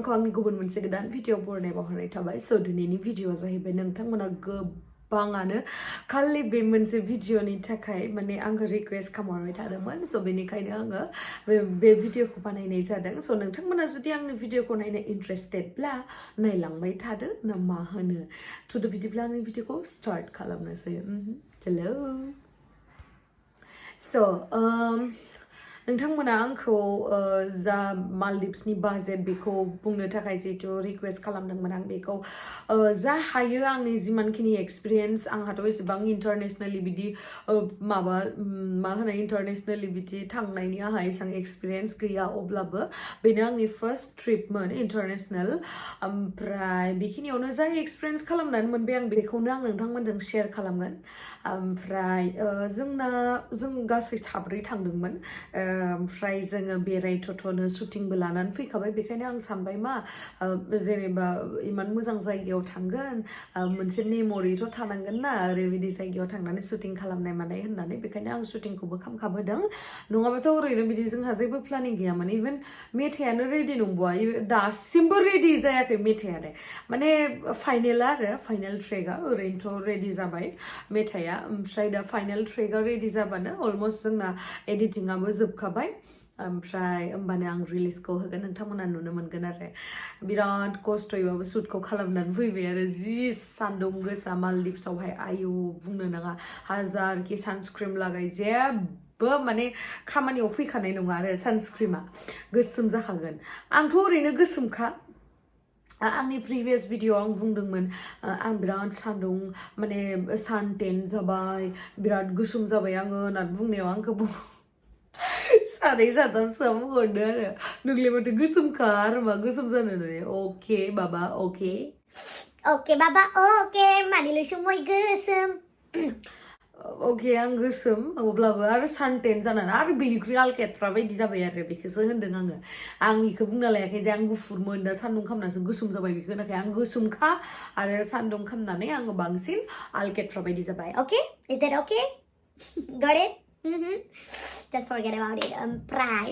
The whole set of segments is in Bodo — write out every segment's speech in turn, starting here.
everyone ko angni gubun moनसे गोदान भिडिअ बरनाय बावहरनाय थाबाय सो दिनैनि भिडिअआ जाहैबाय नोंथांमोना गोबाङानो खालि बे मोनसे भिडिअनि थाखाय माने आंखौ रिक्वेस्ट खालामबाय थादोंमोन सो बेनिखायनो आङो बे भिडिअखौ बानायनाय जादों सो नोंथांमोना जुदि आंनि भिडिअखौ नायनो इन्ट्रेस्टेडब्ला नायलांबाय थादो ना मा होनो थुदो बिदिब्ला आंनि भिडिअखौ स्टार्ट खालामनोसै हेलो सो नोंथांमोना आंखौ जा मालदिव्सनि बाजेट बेखौ बुंनो थाखाय जिहेतु रिक्वेस्ट खालामदोंमोन आं बेखौ जा हायो आंनि जिमानखिनि एक्सपिरियेन्स आंहाथ' एसेबां इन्टारनेसनेलि बिदि माबा मा होनो इन्टारनेसनेलि बिदि थांनायनि आंहा एसेबां एक्सपिरियेन्स गैया अब्लाबो बेनो आंनि फार्स्ट ट्रिपमोन इन्टारनेसनेल ओमफ्राय बेखिनियावनो जा एक्सपिरियेन्स खालामनानै मोनबाय आं बेखौनो आं नोंथांमोनजों शेयार खालामगोन ओमफ्राय जों गासै साब्रै थांदोंमोन ओमफ्राय जोङो बेरायथ'नो शुटिंबो लानानै फैखाबाय बेखायनो आं सानबाय मा जेनेबा इमान मोजां जायगायाव थांगोन मोनसे मेम'रिथ' थानांगोन ना ओरैबायदि जायगायाव थांनानै शुटिं खालामनाय मानाय होननानै बेखायनो आं शुटिंखौबो खालामखाबोदों नङाबाथ' ओरैनो बिदि जोंहा जेबो प्लानिं गैयामोन इभेन मेथाइयानो रेडि नंबावा दासिमबो रेडि जायाखै मेथाइयानो माने फाइनेला आरो फाइनेल ट्रेकआ ओरैनोथ' रेडि जाबाय मेथाइया ओमफ्राय दा फाइनेल ट्रेकआ रेडि जाबानो अलमस्ट जोंना एडिटिंआबो जोबखाबाय ओमफ्राय होमबानो आं रिलिजखौ होगोन नोंथांमोना नुनो मोनगोन आरो बिराद खस्थ'यैबाबो शुटखौ खालामनानै फैबाय आरो जि सान्दुं गोसा मालदिभ्सआवहाय आयु बुंनो नाङा हाजारखि सानस्क्रिन लागाय जेबो माने खामानियाव फैखानाय नङा आरो सानस्क्रिमा गोसोम जाखागोन आंथ' ओरैनो गोसोमखा आंनि प्रिभियास भिडिअ आं बुंदोंमोन आं बिराद सान्दुं माने सानटेन जाबाय बिराद गोसोम जाबाय आङो होननानै बुंनायाव आंखौ सानै साथामसोआ बुंहरदो आरो नोंलाय माथो गोसोमखा आरो मा गोसोम जानो होननानै अके बाबा अके बाबा अके मानिल'सो मय गोसोम अके आं गोसोम अब्लाबो आरो सानटेन जानानै आरो बेनिख्रुइ आलकेट्रा बायदि जाबाय आरो बेखौसो होनदों आङो आं बेखौ बुंना लायाखै जे आं गुफुरमोन दा सान्दुं खामनासो गोसोम जाबाय बेखौ होनाखै आं गोसोमखा आरो सान्दुं खामनानै आङो बांसिन आलकेट्रा बायदि जाबाय Okay? Is that okay? Got it? Just forget about it. Pray.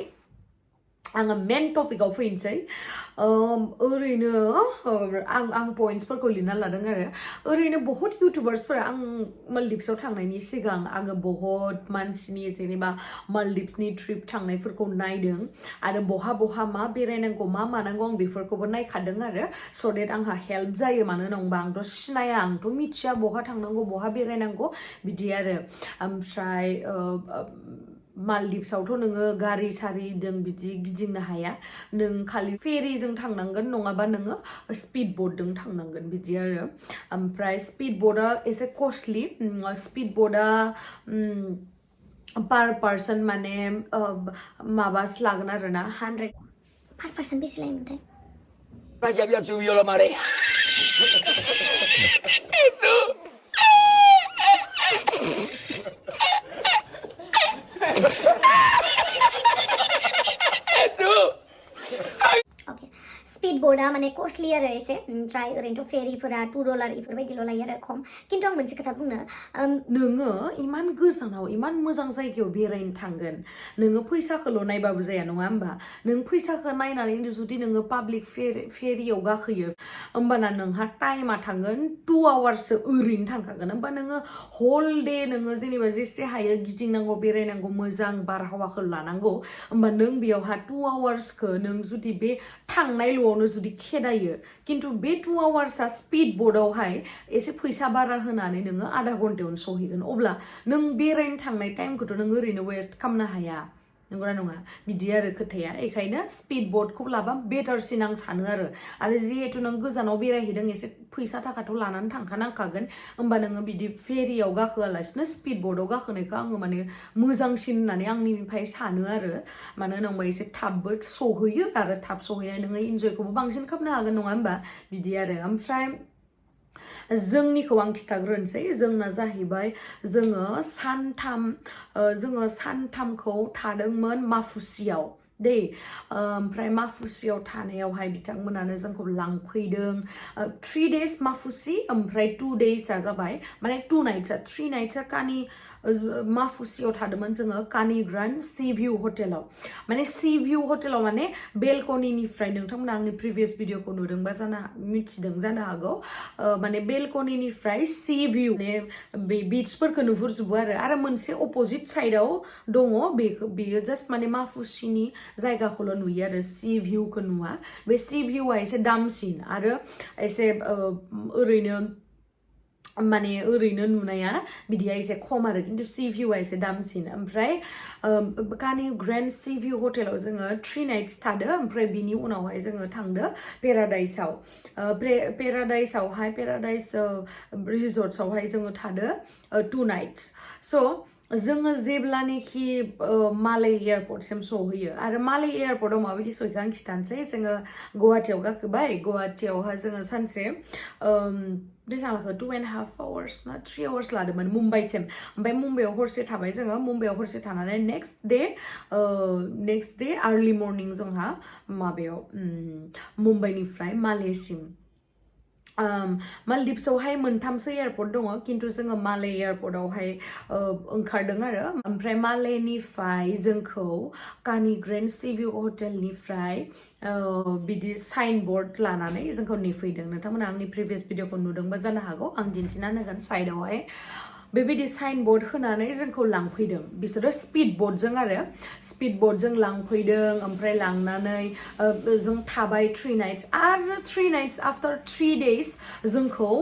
आङो मेन टपिकआव फैनोसै ओरैनो आं पइन्ट्सफोरखौ लिरना लादों आरो ओरैनो बहुत इउटुबार्सफोरा आं मालदिभ्सआव थांनायनि सिगां आङो बहुत मानसिनि जेनेबा मालदिभ्सनि ट्रिप थांनायफोरखौ नायदों आरो बहा मा बेरायनांगौ मा मानांगौ आं बेफोरखौबो नायखादों आरो स' देट आंहा हेल्प जायो मानो होनबा आंथ' सिनाया आंथ' मिथिया बहा थांनांगौ बहा बेरायनांगौ बिदि आरो ओमफ्राय मालदिभ्सआवथ' नोङो गारि सारिजों बिदि गिदिंनो हाया नों खालि फेरिजों थांनांगोन नङाबा नोङो स्पिड बोटजों थांनांगोन बिदि आरो ओमफ्राय स्पिड बोटआ एसे कस्टलि स्पिड बोटआ पार पार्सन माने माबासो लागोन आरो ना 100 per person बेसे लायोमोनथाय Ya había subido la marea. Okay. Speed बोर्डआ माने कस्टलि आरो एसे ओमफ्राय ओरैनोथ' फेरिफोरा $2 इफोरबायदिल' लायो आरो खम खिन्थु आं मोनसे खोथा बुंनो नोङो इमान गोजानाव इमान मोजां जायगायाव बेरायनो थांगोन नोङो फैसाखौल' नायबाबो जाया नङा होमबा नों फैसाखौ नायनानै जुदि नोङो पाब्लिक फेरियाव गाखोयो होमबाना नोंहा टाइमा थांगोन 2 आवार्ससो ओरैनो थांखागोन होमबा नोङो हल डे नोङो जेनेबा जेसे हायो गिदिंनांगौ बेरायनांगौ मोजां बारहावाखौ लानांगौ होमबा नों बेयावहा 2 आवार्सखौ नों जुदि बे थांनायल'आवनो जुदि खेदायो खिन्थु बे 2 आवार्सआ स्पिड बोर्डआवहाय एसे फैसा बारा होनानै नोङो आधा घन्टायावनो सहैगोन अब्ला नों बेरायनो थांनाय टाइमखौथ' नों ओरैनो वेस्ट खालामनो हाया नंगौना नङा बिदि आरो खोथाया बेखायनो स्पिड बोटखौ लाबा बेटारसिन आं सानो आरो जिहेतु नों गोजानाव बेरायहैदों एसे फैसा थाखाथ' लानानै थांखानांखागोन होमबा नोङो बिदि फेरियाव गाखोआलासिनो स्पिड बोटआव गाखोनायखौ आङो माने मोजांसिन होननानै आंनिफ्राय सानो आरो मानो होनोबा एसे थाबबो सहैयो आरो थाब सहैनाय नोङो इन्जयखौबो बांसिन खालामनो हागोन नङा होमबा बिदि आरो ओमफ्राय जोंनिखौ आं खिथाग्रोनोसै जोंना जाहैबाय जोङो सानथामखौ थादोंमोन माफुसियाव दै ओमफ्राय माफुसियाव थानायावहाय बिथांमोनानो जोंखौ लांफैदों 3 days माफुसि ओमफ्राय 2 daysआ जाबाय माने 2 nights 3 nights कानि माफुसियाव थादोंमोन जोङो कानि ग्रान्ड सी भिउ हटेलाव माने सी भिउ हटेलाव माने बेलकनिनिफ्राय नोंथांमोना आंनि प्रिभियास भिडिअखौ नुदोंबा मिथिदों जानो हागौ माने बेलकनिनिफ्राय सी भिउ माने बे बीचफोरखौ नुहुरजोबो आरो मोनसे अपोजिट साइडआव दङ बेयो जास्ट माने माफुसिनि जायगाखौल' नुयो आरो सी भिउखौ नुवा बे सी भिउआ एसे दामसिन आरो एसे ओरैनो माने ओरैनो नुनाया बिदिया एसे खम आरो खिन्थु सी भिउआ एसे दामसिन ओमफ्राय कानि ग्रेन्ड सी भिउ हटेलाव जोङो 3 nights थादो ओमफ्राय बिनि उनावहाय जोङो थांदो पेराडाइसआव पेराडाइस रिजर्ट्सआवहाय जोङो थादो 2 nights स' जोङो जेब्लानोखि माले एयारपर्टसिम सहैयो आरो माले एयारपर्टआव माबायदि सहैखो आं खिथानोसै जोङो गुवाहाटीयाव गाखोबाय गुवाहाटीयावहा जोङो सानसे बेसेबां लाखो 2.5 hours ना 3 hours लादोंमोन मुम्बाइसिम ओमफ्राय मुम्बाइआव हरसे थाबाय जोङो मुम्बाइआव हरसे थानानै नेक्स्ट डे आर्लि मर्निं जोंहा माबायाव मुम्बाइनिफ्राय मालेसिम मालदिभ्सआवहाय मोनथामसो एयारपर्ट दङ खिन्थु जोङो माले एयारपर्टआवहाय ओंखारदों आरो ओमफ्राय मालेनिफ्राय जोंखौ कानि ग्रेन्ड सी भिउ हटेलनिफ्राय बिदि साइन बर्ड लानानै जोंखौ नेफैदों नोंथांमोना आंनि प्रिभियास भिडिअखौ नुदोंबा जानो हागौ आं दिन्थिना होगोन साइडआवहाय बेबायदि साइन बर्ड होनानै जोंखौ लांफैदों बिसोरो स्पिड बर्डजों लांफैदों ओमफ्राय लांनानै जों थाबाय 3 nights आरो 3 nights आफ्टर 3 days जोंखौ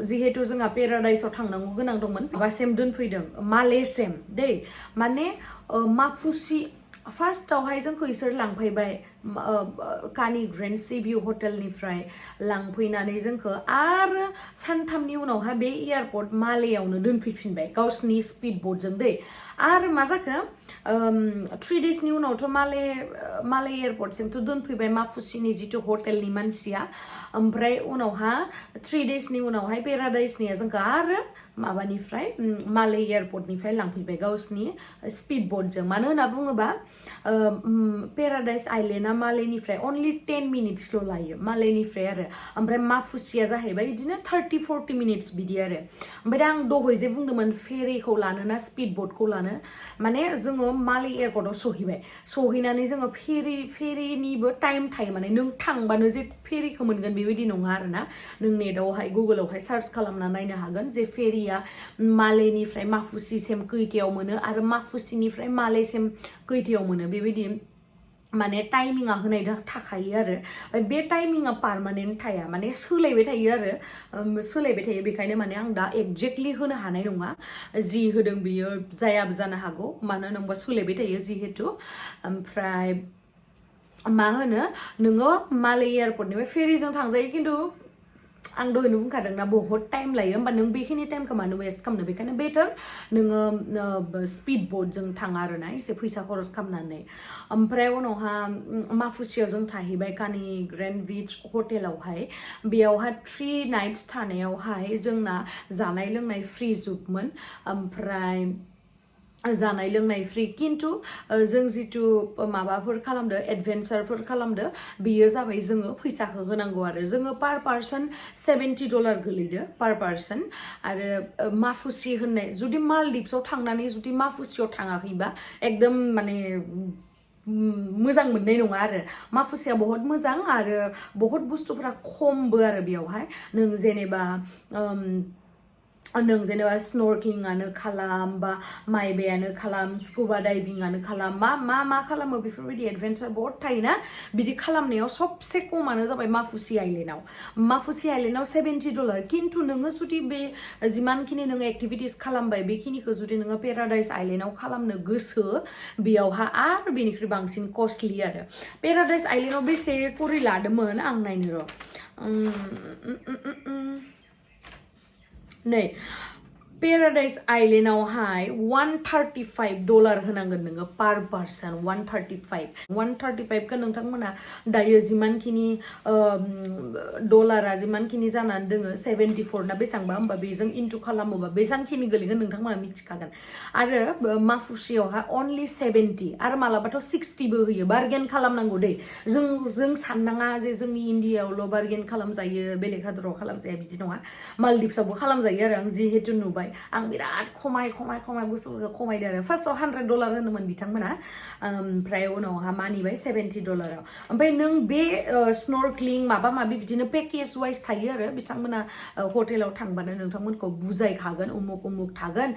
जिहेतु जोंहा पेराडाइसआव थांनांगौ गोनां दंमोन माबासिम दोनफैदों मालेसिम दै माने माफुसि फार्स्टआवहाय जोंखौ इसोर लांफैबाय कानि ग्रेन्ड सी भिउ हटेलनिफ्राय लांफैनानै जोंखौ आरो सानथामनि उनावहाय बे एयारपर्ट मालेयावनो दोनफैफिनबाय गावसिनि स्पिड बर्डजों दै आरो मा जाखो 3 daysनि उनावथ' माले एयारपर्टसिमथ' दोनफैबाय माफुसिनि जिथु हटेलनि मानसिया ओमफ्राय उनावहा 3 daysनि उनावहाय पेराडाइसनिया जोंखौ आरो माबानिफ्राय माले एयारपर्टनिफ्राय लांफैबाय गावसिनि स्पिड बर्डजों मानो होनना बुङोबा पेराडाइस आइलेन्डआ मालेनिफ्राय अनलि 10 minutesल' लायो मालेनिफ्राय आरो ओमफ्राय माफुसिया जाहैबाय बिदिनो 30-40 minutes बिदि आरो ओमफ्राय आं दहाय जे बुंदोंमोन फेरिखौ लानो ना स्पिड बर्डखौ लानो माने जोङो माले एयारपर्टआव सहैनानै जोङो फेरिनिबो टाइम थायो माने नों थांबानो जे फेरिखौ मोनगोन बेबायदि नङा आरोना नों नेटआवहाय गुगोलावहाय सार्च खालामना नायनो हागोन जे फेरिया मालेनिफ्राय माफुसिसिम खैथायाव मोनो आरो माफुसिनिफ्राय मालेसिम खैथायाव मोनो बेबायदि माने टाइमिंआ होनाय थाखायो आरो बे टाइमिंआ पार्मानेन्ट थाया माने सोलायबाय थायो बेखायनो माने आं दा एक्जेक्टलि होनो हानाय नङा जि होदों बियो जायाबो जानो हागौ मानो होनोबा सोलायबाय थायो जिहेतु ओमफ्राय मा होनो नोङो माले एयारपर्टनिफ्राय फेरिजों थांजायो खिन्थु आं दहायनो बुंखादों ना बहुत टाइम लायो होमबा नों बेखिनि टाइमखौ मानो वेस्ट खालामनो बेखायनो बेटार नोङो स्पिड बर्डजों थाङा आरोना एसे फैसा खरस खालामनानै ओमफ्राय उनावहा माफुसियाव जों थाहैबाय कानि ग्रेन्ड बीच हटेलावहाय बेयावहाय 3 nights थानायावहाय जोंना जानाय लोंनाय फ्रि जोबमोन ओमफ्राय जानाय लोंनाय फ्रि खिन्थु जों जिथु माबाफोर खालामदो एडभेन्सारफोर खालामदो बियो जाबाय जोङो फैसाखौ होनांगौ आरो जोङो पार पार्सन $70 गोलैदो पार पार्सन आरो माफुसि होननाय जुदि मालदिभ्सआव थांनानै जुदि माफुसियाव थाङाखैबा एकदम माने मोजां मोननाय नङा आरो माफुसिया बहुत मोजां आरो बहुत बुस्थुफोरा खमबो आरो बेयावहाय नों जेनेबा स्नर्कलिंआनो खालाम बा माइबायानो खालाम स्कुबा डाइभिंआनो खालाम मा खालामो बेफोरबायदि एडभेन्सार बहुत थायोना बिदि खालामनायाव सबसे खमानो जाबाय माफुसि आइलेन्डआव $70 खिन्थु नोङो जुदि बे जिमानखिनि नोङो एक्टिभिटिस खालामबाय बेखिनिखौ जुदि नोङो पेराडाइस आइलेन्डआव खालामनो गोसो बेयावहा आरो बेनिख्रुइ बांसिन कस्टलि आरो पेराडाइस आइलेन्डआव बेसे करि लादोंमोन आं नायनो र' नै Paradise Island आवहाय $135 होनांगोन नोङो per person 135 खौ नोंथांमोना दायो जिमानखिनि डलारा जिमानखिनि जानानै दोङो 74 ना बेसांबा होमबा बेजों इनटु खालामोबा बेसांखिनि गोलैगोन नोंथांमोना मिथिखागोन आरो माफुसियावहा only 70 आरो मालाबाथ' 60 बो होयो बार्गेन खालामनांगौ दै जों साननाङा जे जोंनि इन्डियायावल' बार्गेन खालामजायो बेलेग हादराव खालामजाया बिदि नङा मालदिभ्सआवबो खालामजायो आरो आं जिहेतु नुबाय आं बिराद खमाय बुस्थुफोरखौ खमायदो आरो फार्स्टआव $100 होनोमोन बिथांमोना ओमफ्राय उनावहा मानिबाय $70 ओमफ्राय नों बे स्नर्कलिं माबा माबि बिदिनो पेकेज वाइज थायो आरो बिथांमोना हटेलाव थांबानो नोंथांमोनखौ बुजायखागोन उमुक थागोन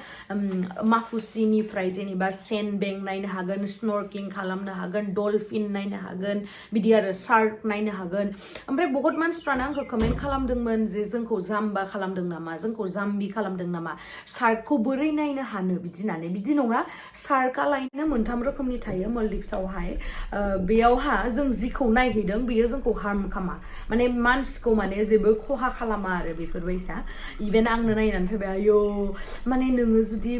माफुसिनिफ्राय जेनेबा सेन बेंक नायनो हागोन स्नर्कलिं खालामनो हागोन डलफिन नायनो हागोन बिदि आरो शार्क नायनो हागोन ओमफ्राय बहुत मानसिफ्रानो आंखौ कमेन्ट खालामदोंमोन जे जोंखौ जाम्बा खालामदों नामा जोंखौ जाम्बि खालामदों नामा शार्कखौ बोरै नायनो हानो बिदिनानै बिदि नङा शार्कआ लायनो मोनथाम रोखोमनि थायो मलदिभ्सआवहाय बेयावहा जों जिखौ नायहैदों बेयो जोंखौ हार्म खालामा माने मानसिखौ माने जेबो खहा खालामा आरो बेफोरबायसा इभेन आंनो नायनानै फैबाय आयौ माने नोङो जुदि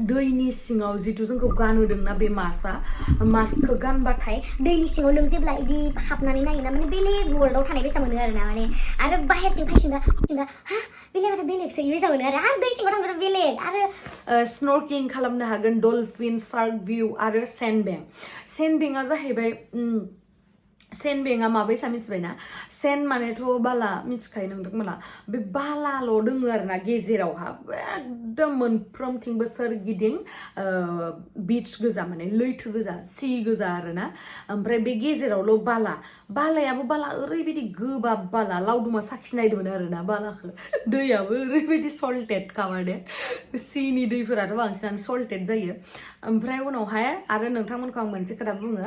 दैनि सिङाव जिथु जोंखौ गानहोदोंना बे मास्कखौ गानबाथाय दैनि सिङाव नों जेब्ला इदि हाबनानै नायोना माने बेलेग वर्ल्डआव थानाय बायसा मोनो आरोना माने आरो बाहेरथिं फैफिनबा हा बेलेगसो इबायसा मोनो आरो दै सिङाव थांबाथ' बेलेग आरो स्नर्कलिं खालामनो हागोन डलफिन शार्क भिउ आरो सेन्डबेंकआ जाहैबाय सेन्डबेंकआ माबायसा मिथिबायना सेन्ड मानेथ' बाला मिथिखायो नोंथांमोना बे बालाल' दोङो आरोना गेजेरावहा एकदम मोनफ्रोमथिंबो सोरगिदिं बीच गोजा माने लैथो गोजा सि गोजा आरोना ओमफ्राय बे गेजेरावल' बालायाबो बाला ओरैबायदि गोबाब बाला लावदुमा साखिनायदोंमोन आरोना बालाखौ दैयाबो ओरैबायदि सल्टेड माने सिनि दैफोराथ' बांसिनानो सल्टेड जायो ओमफ्राय उनावहाय आरो नोंथांमोनखौ आं मोनसे खोथा बुङो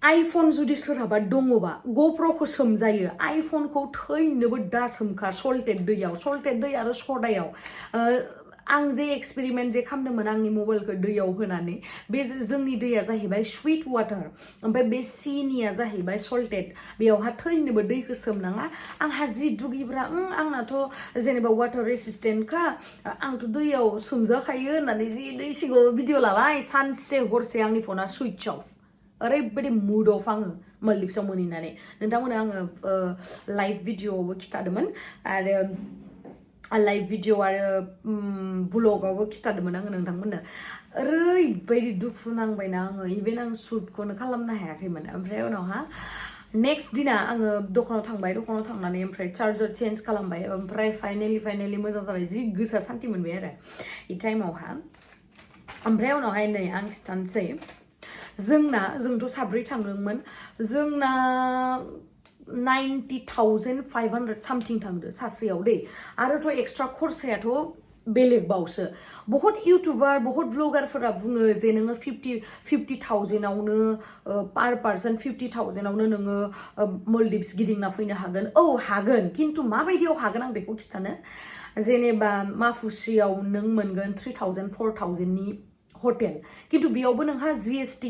आइफन जुदि सोरहाबा दङबा ग'प्र'खौ सोमजायो आइफनखौ थैनोबो दा सोमखा सल्टेड दै आरो सदायाव आं जे एक्सपेरिमेन्ट जे खालामदोंमोन आंनि मबाइलखौ दैयाव होनानै बे जोंनि दैया जाहैबाय स्वीट वाटार ओमफ्राय बे सिनिया जाहैबाय सल्टेड बेयावहा थैनोबो दैखौ सोमनाङा आंहा जि दुगिब्रा आंनाथ' जेनेबा वाटार रेसिस्टेन्टखा आंथ' दैयाव सोमजाखायो होननानै जि दै सिङाव भिडिअ लाबाय सानसे हरसे आंनि फना सुइच अफ ओरैबायदि मुड अफ आङो मालदिभ्सआव मोनहैनानै नोंथांमोना आङो लाइभ भिडिअआवबो खिथादोंमोन आरो लाइभ भिडिअ आरो ब्लगावबो खिथादोंमोन आङो नोंथांमोननो ओरैबायदि दुखु नांबायना आङो इभेन आं शुटखौनो खालामनो हायाखैमोन ओमफ्राय उनावहा नेक्स्ट दिना आङो दखानाव थांनानै ओमफ्राय चार्जार चेन्ज खालामबाय ओमफ्राय फाइनेलि मोजां जाबाय जि गोसा सान्थि मोनबाय आरो इ टाइमावहा ओमफ्राय उनावहाय नै आं खिथानोसै जोंथ' साब्रै थांदोंमोन जोंना 90,500 सामथिं थांदो सासेयाव दै आरोथ' एक्सट्रा खरसायाथ' बेलेग बावसो बहुत इउटुबार बहुत ब्लगारफोरा बुङो जे नोङो 50,000आवनो पार पार्सन 50,000आवनो नोङो मलदिभ्स गिदिंना फैनो हागोन हागोन खिन्थु माबायदियाव हागोन आं बेखौ खिथानो जेनेबा माफुसियाव नों मोनगोन 3,000 4,000नि हटेल खिन्थु बेयावबो नोंहा GST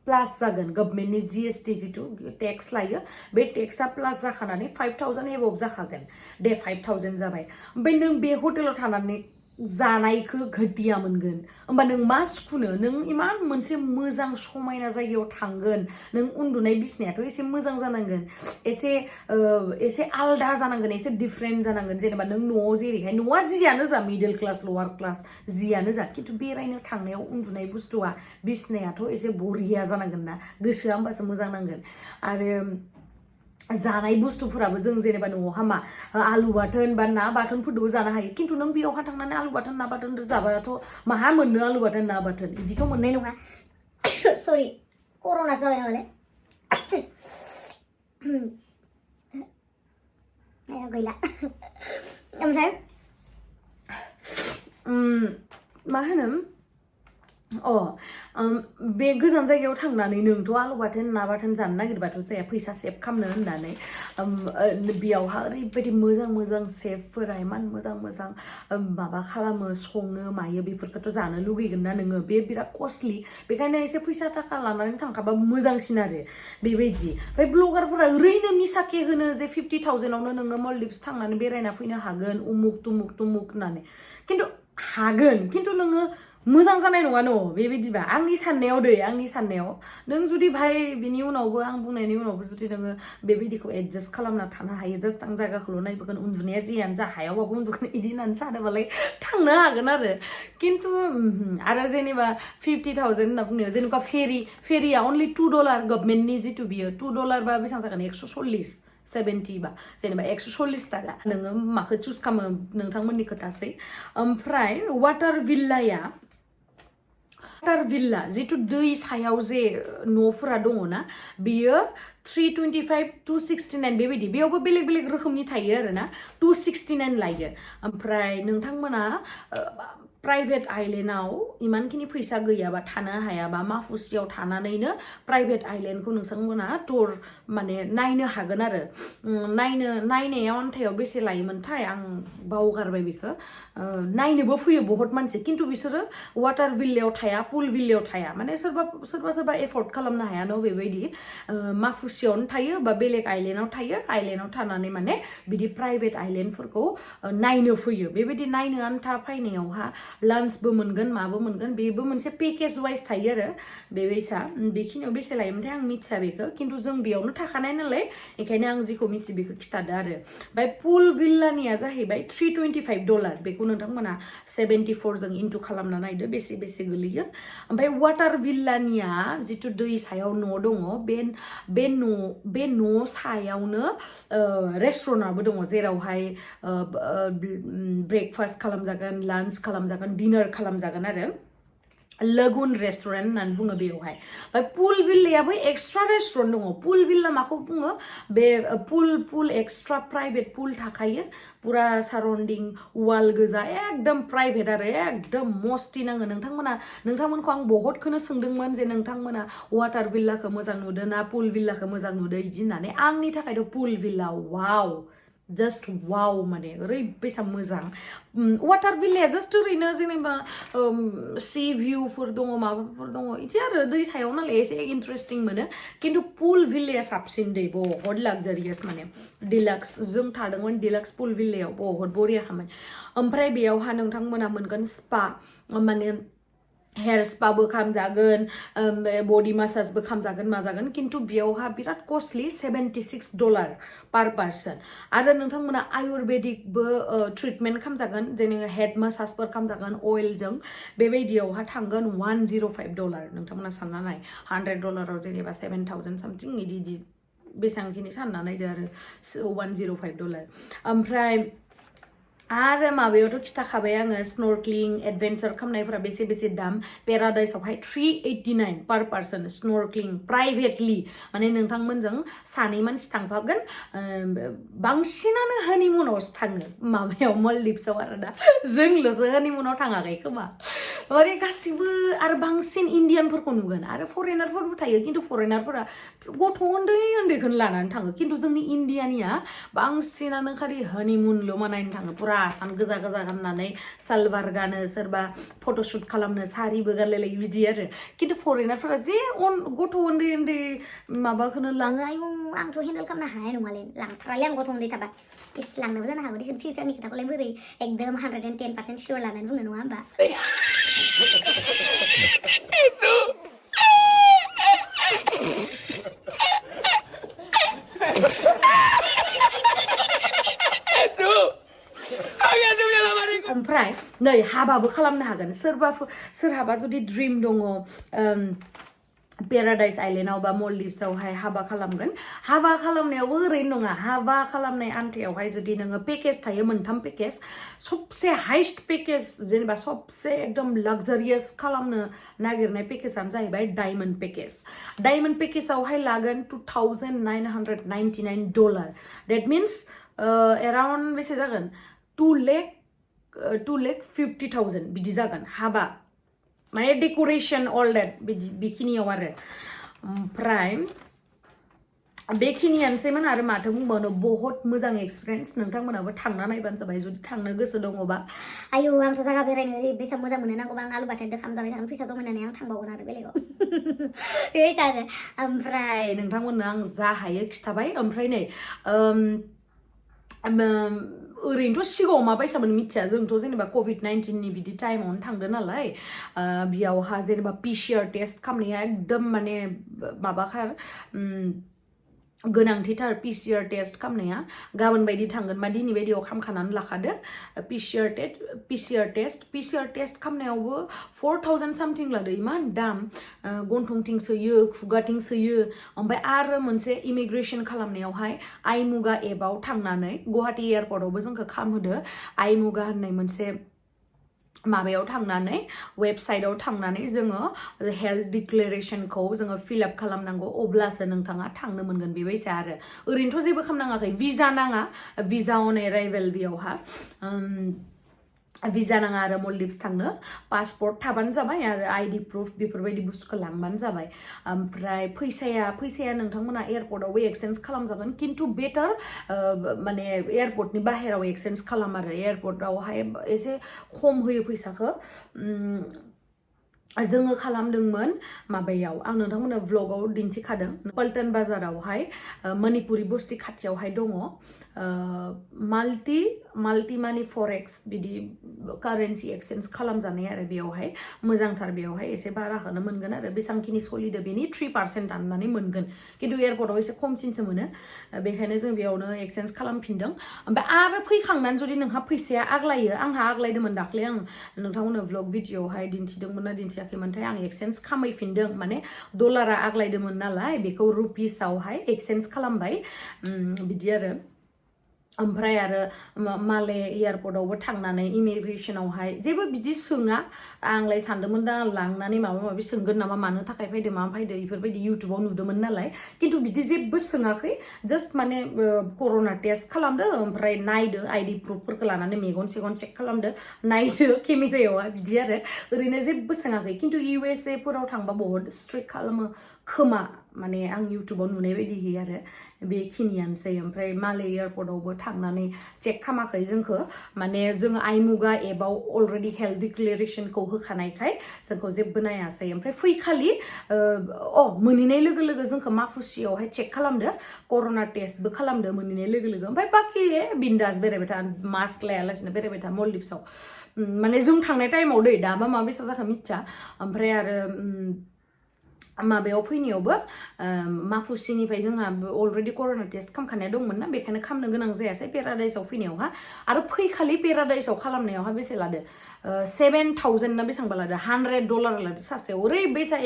प्लास जागोन गभर्नमेन्टनि GST जिथु टेक्स लायो बे टेक्सआ प्लास जाखानानै 5,000 एबभ जाखागोन दे 5,000 जाबाय ओमफ्राय नों बे हटेलाव थानानै जानायखौ घटिया मोनगोन होमबा नों मा सुखुनो नों इमान मोनसे मोजां समायना जायगायाव थांगोन नों उन्दुनाय बिसनायाथ' एसे मोजां जानांगोन एसे आलदा जानांगोन एसे डिफरेन्ट जानांगोन जेनेबा नों न'आव जेरैहाय न'आ जियानो जा मिडल क्लास लवार क्लास जियानो जा खिन्थु बेरायनो थांनायाव उन्दुनाय बुस्थुआ बिसनायाथ' एसे बरिया जानांगोन ना गोसोआ होमबासो मोजां नांगोन आरो जानाय बुस्थुफोराबो जों जेनेबा न'आवहा मा आलु बाथोन बा ना बाथोनफोरखौबो जानो हायो खिन्थु नों बेयावहा थांनानै आलु बाथोन ना बाथोन जाबाथ' माहा मोननो आलु बाथोन ना बाथोन बिदिथ' मोननाय नङा सरि कर'ना जाबाय नालाय गैला ओमफ्राय मा होनो बे गोजान जायगायाव थांनानै नोंथ' आलु बाथोन ना बाथोन जानो नागिरबाथ' जाया फैसा सेभ खालामनो होननानै बेयावहा ओरैबायदि मोजां मोजां सेफफोरा इमान मोजां मोजां माबा खालामो सङो मायो बेफोरखौथ' जानो लुगैगोन ना नोङो बे बिराद कस्टलि बेखायनो एसे फैसा थाखा लानानै थांखाबा मोजांसिन आरो बेबायदि ओमफ्राय ब्लगारफोरा ओरैनो मिसाके होनो जे 50,000आवनो नोङो मलदिभ्स थांनानै बेरायना फैनो हागोन उमुक तुमुक तुमुक होननानै खिन्थु हागोन खिन्थु नोङो मोजां जानाय नङा न' बेबायदिबा आंनि साननायाव नों जुदि भाई बिनि उनावबो आं बुंनायनि उनावबो जुदि नोङो बेबायदिखौ एडजास्ट खालामना थानो हायो जास्ट आं जायगाखौल' नायबोगोन उन्दुनाया जियानो जा हायावबाबो उन्दुगोन इदि होननानै सानोबालाय थांनो हागोन खिन्थु आरो जेनेबा 50,000 होनना बुंनायाव जेनेबा फेरिया अनलि $2 गभर्नमेन्टनि जितु बियो $2 बा बेसेबां जागोन 140 70 बा जेनेबा 140 थाखा नोङो माखौ चुज खालामो नोंथांमोननि खोथासै ओमफ्राय वाटार विल्ला जितु दै सायाव जे न'फोरा दङ ना बियो 325 269 बेबायदि बेयावबो बेलेग बेलेग रोखोमनि थायो आरो ना 269 लायो ओमफ्राय नोंथांमोना प्राइभेट आइलेन्डआव इमानखिनि फैसा गैयाबा थानो हायाबा माफुसियाव थानानैनो प्राइभेट आइलेन्डखौ नोंथांमोना टुर माने नायनो हागोन आरो नायनायाव आन्थायाव बेसे लायोमोनथाय आं बावगारबाय बेखौ नायनोबो फैयो बहुत मानसि खिन्थु बिसोरो वाटार विल्लायाव थाया पुल विल्लायाव थाया माने सोरबा एफर्ड खालामनो हाया न' बेबायदि माफुसियावनो थायो बा बेलेग आइलेन्डआव थायो आइलेन्डआव थानानै माने बिदि प्राइभेट आइलेन्डफोरखौ नायनो फैयो बेबायदि नायनो आन्था फैनायावहा लान्चबो मोनगोन माबो मोनगोन बेबो मोनसे पेकेज वाइज थायो आरो बेबायसा बेखिनियाव बेसे लायोमोनथाय आं मिथिया बेखौ खिन्थु जों बेयावनो थाखानाय नालाय बेखायनो आं जेखौ मिथियो बेखौ खिथादो आरो ओमफ्राय पुल विल्लानिया जाहैबाय $325 बेखौ नोंथांमोना 74 जों इन्टु खालामना नायदो बेसे गोलैयो ओमफ्राय वाटार विल्लानिया जितु दै सायाव न' दङ बे न' सायावनो रेस्टुरेन्टआबो दङ जेरावहाय ब्रेकफास्ट खालामजागोन लान्च खालामजागोन डिनार खालामजागोन आरो लगुन रेस्टुरेन्ट होननानै बुङो बेयावहाय ओमफ्राय पुल विल्लायाबो एक्सट्रा रेस्टुरेन्ट दङ पुल विल्ला माखौ बुङो बे पुल एक्सट्रा प्राइभेट पुल थाखायो पुरा साराउन्डिं वाल गोजा एकदम प्राइभेट आरो एकदम मस्ति नाङो नोंथांमोनखौ आं बहुतखौनो सोंदोंमोन जे नोंथांमोना वाटार विल्लाखौ मोजां नुदों ना पुल विल्लाखौ मोजां नुदों इदि होननानै आंनि थाखायथ' पुल विल्ला वाव जस्ट वाव माने ओरैबायसा मोजां वाटार विल्लाया जस्ट ओरैनो जेनेबा सी भिउफोर दङ माबाफोर दङ इदि आरो दै सायाव नालाय एसे इन्टारेस्टिं मोनो खिन्थु पुल विल्लाया साबसिन दै बहुत लाक्जारियास माने डिलाक्स जों थादोंमोन डिलाक्स पुल विल्लायाव बहुत बरियाखामोन ओमफ्राय बेयावहा नोंथांमोना मोनगोन स्पा माने हेयर स्पाबो खालामजागोन बडि मासाजबो खालामजागोन माजागोन खिन्थु बेयावहा बिराद कस्टलि $76 पार पार्सन आरो नोंथांमोना आयुर्वेदिकबो ट्रिटमेन्ट खालामजागोन जेने हेड मासाजफोर खालामजागोन अइलजों बेबायदियावहा थांगोन $105 नोंथांमोना सानना नाय $100 जेनेबा 7,000 सामथिं इदि बेसेबांखिनि सानना नायदो आरो $105 ओमफ्राय आरो माबायावथ' खिथाखाबाय आङो स्नर्कलिं एडभेन्चार खालामनायफोरा बेसे दाम पेराडाइसआवहाय $389 पार पार्सन स्नर्कलिं प्राइभेटलि माने नोंथांमोनजों सानै मानसि थांफागोन बांसिनानो हानिमुनावसो थाङो माबायाव मलदिभ्सआव आरो दा जोंल'सो हानिमुनाव थाङाखै खोमा माने गासिबो आरो बांसिन इन्डियानफोरखौ नुगोन आरो फरेनारफोरबो थायो खिन्थु फरेनारफोरा गथ' उन्दैखौनो लानानै थाङो खिन्थु जोंनि इन्डियानिया बांसिनानो खालि हानिमुनल' मानायनो थाङो पुरा आसान गोजा गाननानै सालवार गानो सोरबा फट'शुट खालामनो सारिबो गानलायलायो बिदि आरो खिन्थु फरेनारफोरा जे गथ' उन्दै माबाखौनो लाङो आयौ आंथ' हेन्डेल खालामनो हानाय नङालै लांथारालै आं गथ' उन्दै थाबा लांनोबो जानो हागौ देखुन फिउचारनि खोथाखौलाय बोरै एकदम 110% सियर लानानै बुंनो नङा होमबा ओमफ्राय नै हाबाबो खालामनो हागोन सोरहाबा जुदि ड्रिम दङ पेराडाइस आइलेन्डआव बा मलदिभ्सआवहाय हाबा खालामगोन हाबा खालामनायावबो ओरैनो नङा हाबा खालामनाय आन्थायावहाय जुदि नोङो पेकेज थायो मोनथाम पेकेज सबसे हाइस्ट पेकेज जेनेबा सबसे एकदम लाक्जारियास खालामनो नागिरनाय पेकेजानो जाहैबाय डायमन्ड पेकेजावहाय लागोन $2,999 डेट मिन्स एराउन्ड बेसे जागोन 2,50,000 बिदि जागोन हाबा माने डेकोरेशन अल दैट बेखिनियाव आरो ओमफ्राय बेखिनियानोसैमोन आरो माथो बुंबावनो बहुत मोजां एक्सपिरियेन्स नोंथांमोनाबो थांना नायबानो जाबाय जुदि थांनो गोसो दङबा आयौ आंथ' जागा बेरायनो ओरैबायसा मोजां मोनो नांगौबा आं आलु बाथोनजों खाम जाबाय थागोन फैसा जमायनानै आं थांबावगोन आरो बेलेगाव बेबायसा आरो ओमफ्राय नोंथांमोननो आं जा हायो खिथाबाय ओमफ्राय नै ओरैनोथ' सिगाङाव माबायसामोन मिथिया जोंथ' जेनेबा COVID-19नि बिदि टाइमावनो थांदो नालाय बेयावहा जेनेबा PCR टेस्ट खालामनाया एकदम माने माबाखार गोनांथिथार PCR टेस्ट खालामनाया गाबोन बायदि थांगोन मा दिनै बायदियाव खालामखानानै लाखादो PCR टेस्ट खालामनायावबो 4,000 सामथिं लादो इमान दाम गन्थंथिं सोयो खुगाथिं सोयो ओमफ्राय आरो मोनसे इमिग्रेसन खालामनायावहाय आइमुगा एपआव थांनानै गुवाहाटी एयारपर्टआवबो जोंखौ खामहोदो आइमुगा होननाय मोनसे माबायाव थांनानै वेबसाइटआव थांनानै जोङो हेल्थ डिक्लेरेशनखौ जोङो फिलआप खालामनांगौ अब्लासो नोंथाङा थांनो मोनगोन बेबायसा आरो ओरैनोथ' जेबो खालामनाङाखै भिजा नाङा भिजा अन एराइभेल बेयावहा भिजा नाङा आरो मलदिभ्स थांनो पासपर्ट थाबानो जाबाय आरो आइडि प्रुफ बेफोरबायदि बुस्थुखौ लांबानो जाबाय ओमफ्राय फैसाया नोंथांमोना एयारपर्टआवबो एक्सचेन्ज खालामजागोन खिन्थु बेटार माने एयारपर्टनि बाहेराव एक्सचेन्ज खालाम आरो एयारपर्टआवहाय एसे खम होयो फैसाखौ जोङो खालामदोंमोन माबायाव आं नोंथांमोननो व्लगाव दिन्थिखादों पल्टन बाजारावहाय मणिपुरि बस्ति खाथियावहाय दङ माल्टि मानि फरेक्स बिदि कारेन्सि एक्सचेन्ज खालामजानाय आरो बेयावहाय मोजांथार बेयावहाय एसे बाराखौनो मोनगोन आरो बेसांखिनि सलिदो बेनि 3% दाननानै मोनगोन खिन्थु एयारपर्टआव एसे खमसिनसो मोनो बेखायनो जों बेयावनो एक्सचेन्ज खालामफिनदों ओमफ्राय आरो फैखांनानै जुदि नोंहा फैसाया आग्लायो आंहा आग्लायदोंमोन दाख्लै आं नोंथांमोननो व्लग भिडिअआवहाय दिन्थिदोंमोन ना दिन्थियाखैमोनथाय आं एक्सचेन्ज खालामफिनदों माने डलारा आग्लायदोंमोन नालाय बेखौ रुपिसावहाय एक्सचेन्ज खालामबाय बिदि आरो ओमफ्राय आरो माले एयारपर्टआवबो थांनानै इमिग्रेसनावहाय जेबो बिदि सोङा आंलाय सानदोंमोन दा लांनानै माबा माबि सोंगोन नामा मानो थाखाय फैदो मा फैदो बेफोरबायदि इउटुबाव नुदोंमोन नालाय खिन्थु बिदि जेबो सोङाखै जास्ट माने कर'ना टेस्ट खालामदो ओमफ्राय नायदो आइडि प्रुफफोरखौ लानानै मेगन सेगन चेक खालामदो नायदो केमेरायावहा बिदि आरो ओरैनो जेबो सोङाखै खिन्थु USA फोराव थांबा बहुत स्ट्रिक्ट खालामो खोमा माने आं इउटुबाव नुनाय बायदिहै आरो बेखिनियानोसै ओमफ्राय माले एयारपर्टआवबो थांनानै चेक खालामाखै जोंखौ माने जोङो आइमुगा एपआव अलरेडि हेल्थ डिक्लेरेशनखौ होखानायखाय जोंखौ जेबो नायासै ओमफ्राय फैखालि मोनहैनाय लोगो लोगो जोंखौ माफुसियावहाय चेक खालामदो कर'ना टेस्टबो खालामदो मोनहैनाय लोगो लोगो ओमफ्राय बाखि बिन्दास बेरायबाय था मास्क लायालासिनो बेरायबाय था मलदिभ्सआव माने जों थांनाय टाइमाव दै दाबा मा बेसाद जाखो मिथिया ओमफ्राय आरो माबायाव फैनायावबो माफुसिनिफ्राय जोंहा अलरेडि कर'ना टेस्ट खालामखानाया दंमोन ना बेखायनो खालामनो गोनां जायासै पेराडाइसआव फैनायावहा आरो फैखालि पेराडाइसआव खालामनायावहा बेसे लादो 7,000 ना बेसेबांबा लादो $100 लादो सासेयाव ओरैबायसा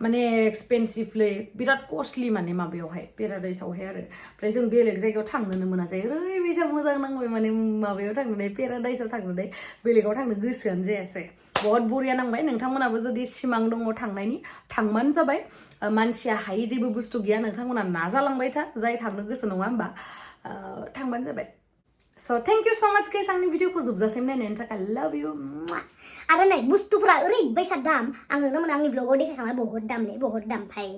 माने एक्सपेन्सिभलै बिराद कस्टलि माने माबायावहाय पेराडाइसआवहाय आरो ओमफ्राय जों बेलेग जायगायाव थांनोनो मोनासै ओरैबायसा मोजां नांबाय माने माबायाव थांनानै पेराडाइसआव थांनानै बेलेगाव थांनो गोसोआनो जायासै बहुत बरिया नांबाय नोंथांमोनाबो जुदि सिमां दङ थांनायनि थांबानो जाबाय मानसिया हायि जेबो बुस्थु गैया नोंथांमोना नाजालांबाय था जाय थांनो गोसो नङा होमबा थांबानो जाबाय स' थेंक इउ स' माच गाइस आंनि भिडिअखौ जोबजासिम नायनायनि थाखाय लाभ इउ आरो नै बुस्थुफोरा ओरैबायसा दाम आं नुनो मोनो आंनि ब्लगाव देखायखांबाय बहुत दामलै बहुत दाम फाय